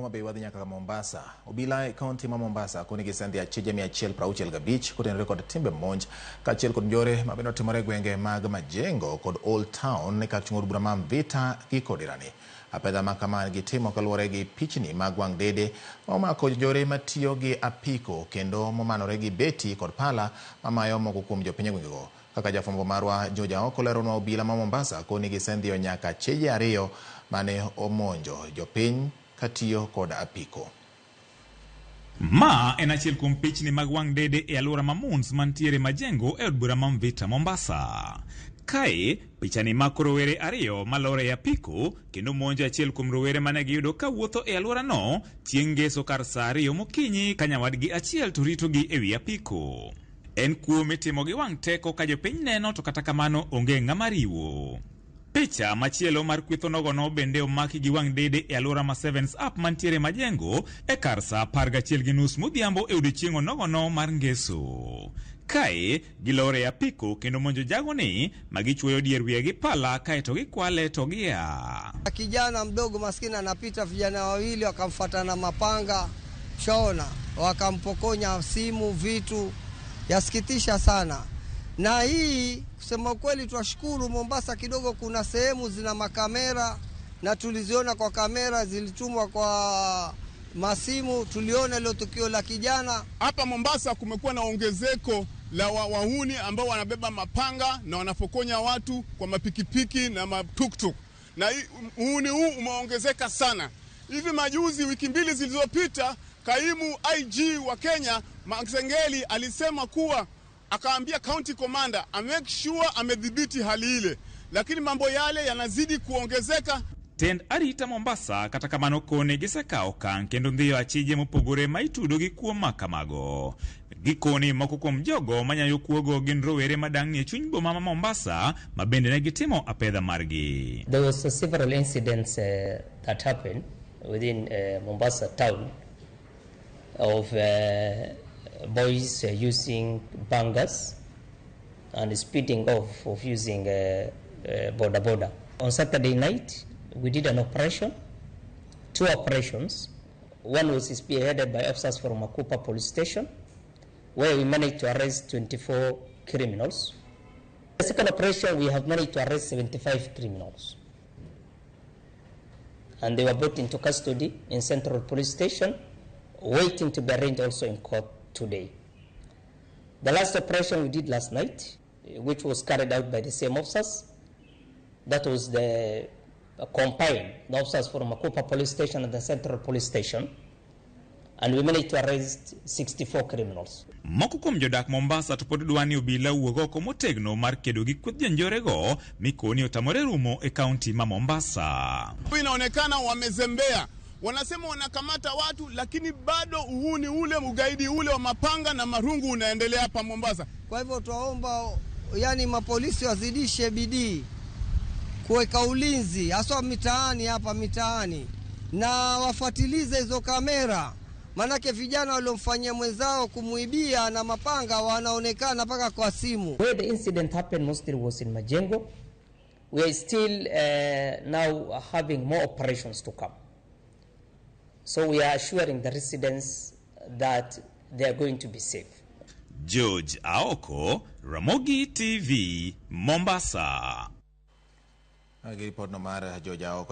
Homa Bay wadhi nyaka Mombasa. Obila e kaunti ma Mombasa koni gisendhi achije 165 kotenore kod timbe monj kaachiel kod njore ma bende otimore e gwenge mag Majengo kod Old Town e kar chung' od bura ma Mvita gi Kodirani. Apedha ma kama gitimo kaluwore gi pichni mag wang' dede ma omako jonjore matiyo gi apiko kendo momanore gi beti kod pala mamayo moko kuom jopiny e gwengego. Kaka jafwambo marwa George Aoko leronwa obila ma Mombasa koni gisendhiyo nyaka cheje ariyo mane omonjo jopiny katiyo kod apiko. Ma en achiel kuom pichni mag wang' dede e alwora ma Moons mantiere Majengo e od bura ma Mvita, Mombasa. Kae, pichani mako rowere ariyo malor e apiko kendo monjo achiel kuom rowere mane giyudo ka wuotho e alworano chieng' ngeso kar saa 2 mokinyi ka nyawadgi achiel to ritogi e wi apiko. En kuo mitimo gi wang' teko ka jopiny neno to kata kamano onge ng'ama riwo. Picha machielo mar kwetho nogono bende omaki gi wang' dede e alwora ma Sevens Up mantiere Majengo e kar saa 11:30 modhiambo e odiechieng' onogono mar ngeso. Kae, gilor e apiko kendo monjo jagoni ma gichuoyo dier wiye gi pala kaeto gikwale to gia. Kijana mdogo maskini anapita, vijana wawili wakamfuata na mapanga, shaona, wakampokonya simu, vitu. Yasikitisha sana. Na hii kusema kweli twashukuru Mombasa kidogo kuna sehemu zina makamera na tuliziona kwa kamera, zilitumwa kwa masimu, tuliona ile tukio la kijana. Hapa Mombasa kumekuwa na ongezeko la wahuni ambao wanabeba mapanga na wanapokonya watu kwa mapikipiki na matuktuk. Na uhuni huu umeongezeka sana. Hivi majuzi wiki mbili zilizopita kaimu IG wa Kenya Masengeli alisema kuwa akaambia county commander a make sure amedhibiti hali ile, lakini mambo yale yanazidi kuongezeka. Tend arita Mombasa kata kamano kone gisekawo okang' kendo ndhiyo achije mopogore ma itudo gi kuo ma kamago. Gikoni moko kuom jogo manyayo kuogo gin rowere madang'ni e chuny boma ma Mombasa ma bende ne gitimo apedha margi. There was several incidents that happened within Mombasa town of boys using bangas and speeding off of using boda boda. On Saturday night, we did an operation, 2 operations. One was spearheaded by officers from Makupa police station, where we managed to arrest 24 criminals. The second operation, we have managed to arrest 75 criminals. And they were brought into custody in Central Police Station, waiting to be arraigned also in court today. The last operation we did last night, which was carried out by the same officers, that was the combined, the officers from Makupa Police Station and the Central Police Station, and we managed to arrest 64 criminals. Moko kuom jodak Mombasa to pod dwa ni obila owuog oko motegno mar kedo gi kweth jonjorego mikoni otamore rumo e kaunti ma Mombasa. Inaonekana wamezembea. Wanasema wanakamata watu lakini bado uhuni ule, ugaidi ule wa mapanga na marungu unaendelea hapa Mombasa. Kwa hivyo twaomba mapolisi wazidishe bidii kuweka ulinzi haswa mitaani hapa mitaani, na wafuatilize hizo kamera, manake vijana waliomfanyia mwenzao kumuibia na mapanga wanaonekana mpaka kwa simu. Where the incident happened mostly was in Majengo. We are still now having more operations to come. So we are assuring the residents that they are going to be safe. George Aoko, Ramogi TV, Mombasa. Gi ripot no mar George Aoko.